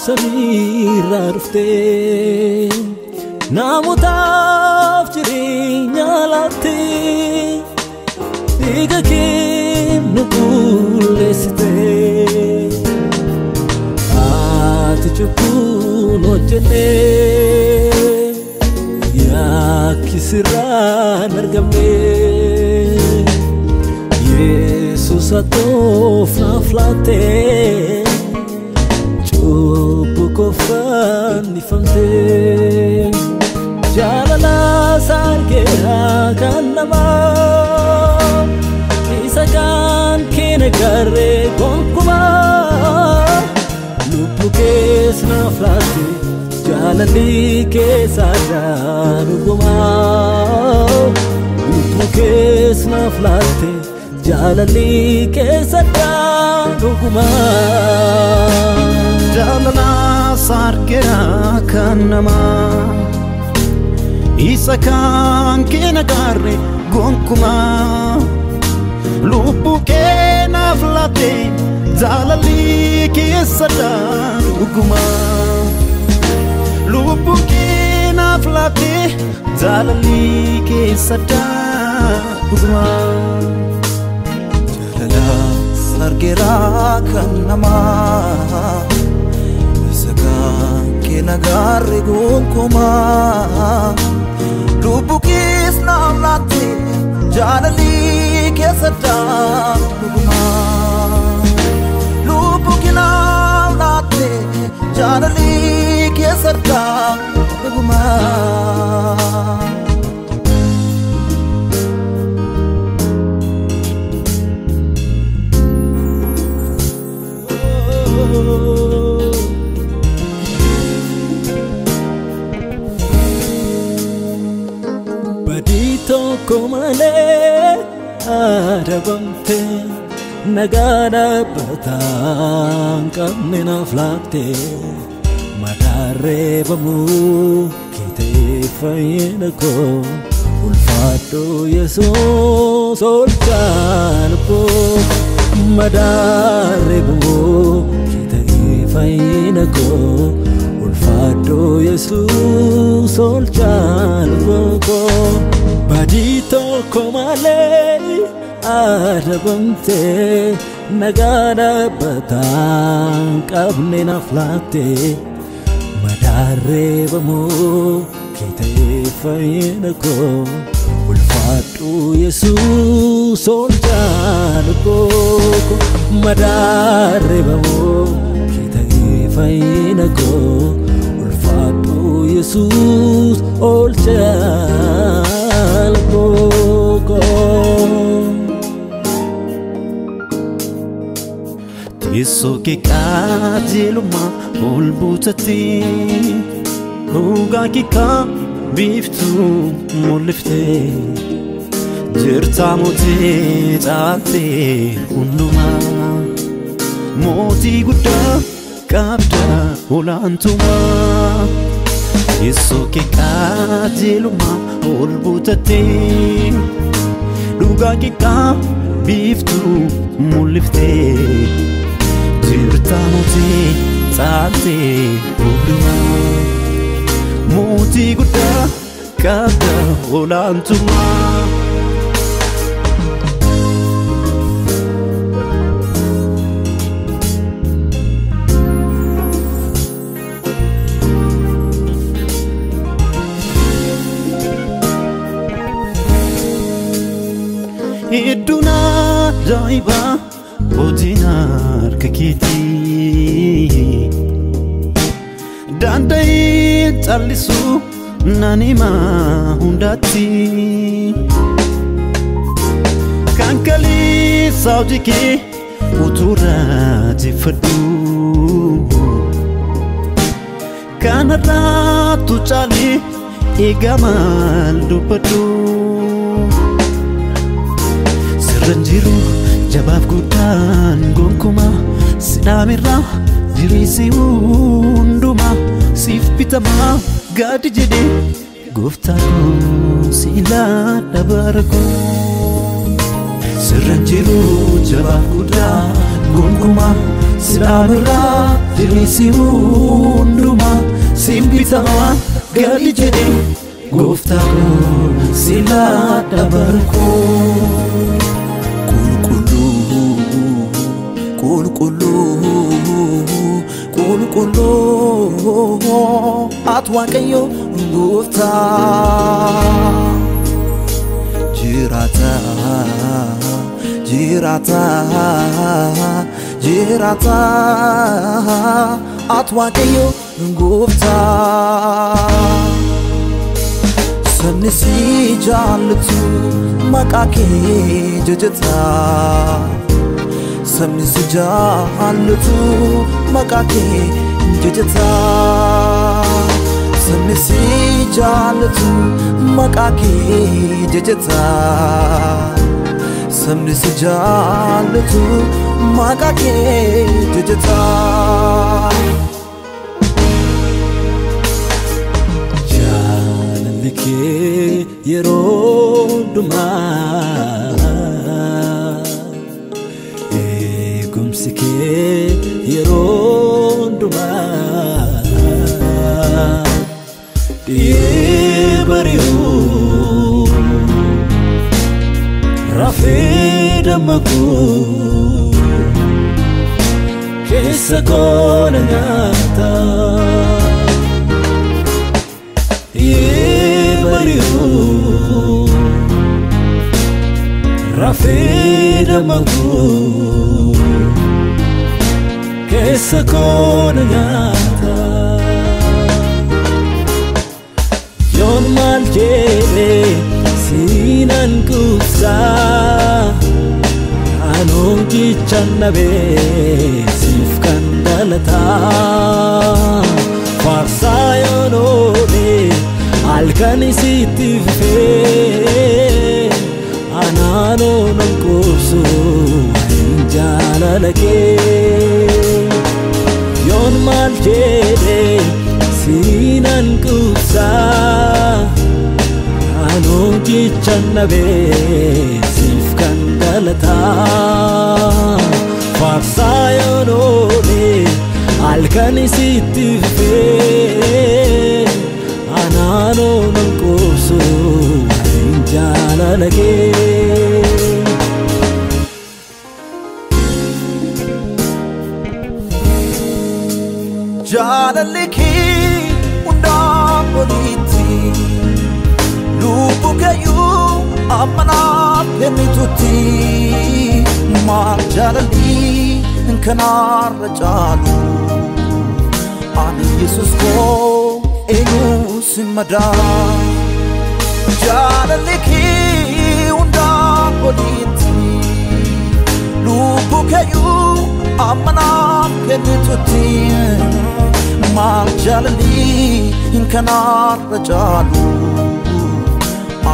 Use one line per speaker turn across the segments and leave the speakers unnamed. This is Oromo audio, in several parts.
Samiirraa dhuftee namootaaf jireenya laattee dhiiga kee nu qulleessitee ati cubbuun hojjennee yakki sirraan argamne Yesuus atoof naaf laattee cubbuu koo fannifamtee jaalala argeera kan namaa isa kan keenya garee gonkumaa lubbuu kees naaf laatte jaalalli keessa dhugumaa lubbuu kees naaf laatte jaalalli keessa dhugumaa.
Jaalala argeera kan namaa isa kan keenya garee gonkumaa lubbuu keenyaaf laatte jaalalli keessa dhugumaa lubbuu keenyaaf laatte jaalalli keessa dhugumaa.
Jaalala argeera kan namaa isa kan keenya garee gonkumaa lubbuu kees naaf laatte jaalalli keessa dhugumaa lubbuu keenyaaf laatte jaalalli keessa dhugumaa.
Badii tokko malee adabamte nagaa dhaabbataa hin qabne naaf laatte madaarree bamuu keetee fayyina koo ulfaadhu Yesuus olchaa lubbuu madaarree bamuu keetee fayyina koo ulfaadhu Yesuus olchaa lubbuu koo badii tokko malee adabamte nagaa dhaabbataa hin qabne naaf laatte madaarree bamuu keetee fayyina koo ulfaadhu Yesuus olchaa lubbuu koo madaarree bamuu keetee fayyina koo ulfaadhu Yesuus olchaa lubbuu koo.
Teessoo kee qajeelummaa ol buutattee dhugaa kee kan biiftuu mul'iftee jirtaa mootii caaltee hundumaa mootii guddaa qabda olaantummaa teessoo kee qajeelummaa ol buutattee dhugaa kee kan biiftuu mul'iftee jirtaa mootii caaltee hundumaa mootii guddaa qabda olaantummaa. Hedduun ajaa'ibaa hojiin harka keetii danda'ee callisu nan hima hundaatti kan kaleessa hojii kee utuu raajeffadhu kanarraatu caalee egaa maal dubbadhu. Sirran jiru jabaaf guddaan gonkumaa sidhaamirraa diriirsi hundumaa siif bitamaa gadi jedhee gooftaa koo si ilaala bara koo. Sirran jiru jabaaf guddaan Gonkumaa sidhaamirraa diriirsi hundumaa siin bitamaa gadi jedhee gooftaa koo silaa dabarkoo.
Qulqulluu qulqulluu ati Waaqayyo gooftaa jiraata jiraata jiraata ati Waaqayyo gooftaa sabni si jaallatu maqaa kee jajata sabni si jaallatu maqaa kee jajata sabni si jaallatu maqaa kee jajata sabni si jaallatu maqaa kee jajata.
Jaalalli kee yeroo hundumaa eegumsi kee yeroo hundumaa dhi'ee bari'uu rafee dammaquu keessa koo na nyaata. Dhi'ee bari'uu rafee dammaquu keessa koo na nyaata. Yoon maal jedhee siinan quubsaa anoon jichaan dhabee siif kan dhalataa faarsaa yoon oolee halkan sitti fufee anaanoo nan quubsu hin jaalala kee. Yoon maal jedhee siinan quubsaa anoon jichaan dhabee siif kan dhalataa faarsaa yoon oolee halkan sitti fufee anaanoo nan quubsu hin jaalala kee.
Jaalalli kee hundaa olitti lubbuu keeyyuu amma naaf kennitutti maal jaalalli kanarra caalu ani Yesuus koo eenyu si madaa jaalalli kee hundaa olitti lubbuu keeyyuu amma naaf kennitutti maal jaalalli kanarra caalu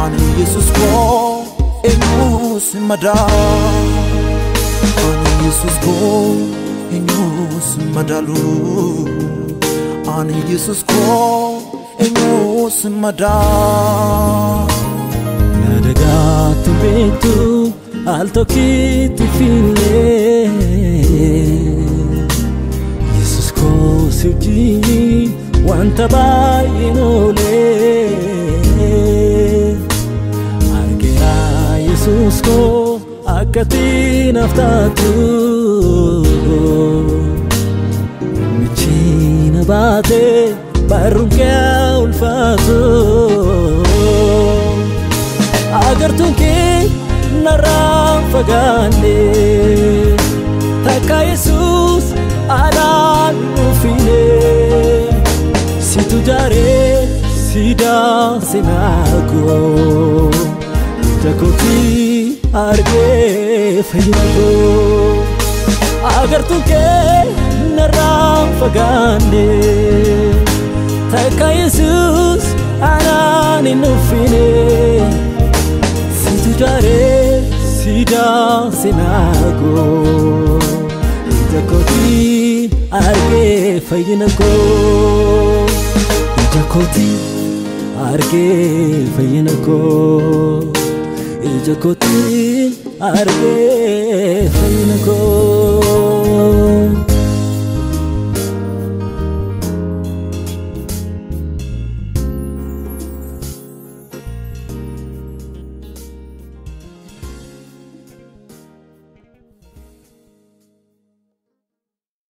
ani Yesuus koo eenyu si madaa ani Yesuus koo eenyu si madaalu ani Yesuus koo eenyu si madaa.
Na dagaatti beektu al tokkitti filee Yesuus koo si wajjin wanta baay'een oolee argeera Yesuus koo akka ati naaf taatu michiina baatee barruun kee ulfaatu agartuun kee narraa fagaanne takka Yesuus anaan dhufine situ jaaree siidaa seenaa koo ija kootii argee fayyina koo agartuun kee narraa fagaanne takka Yesuus anaan hin dhufine situ jaaree siidaa seenaa koo ija kootii argee fayyina koo ija kootii argee fayyina koo ija kootii argee fayyina koo.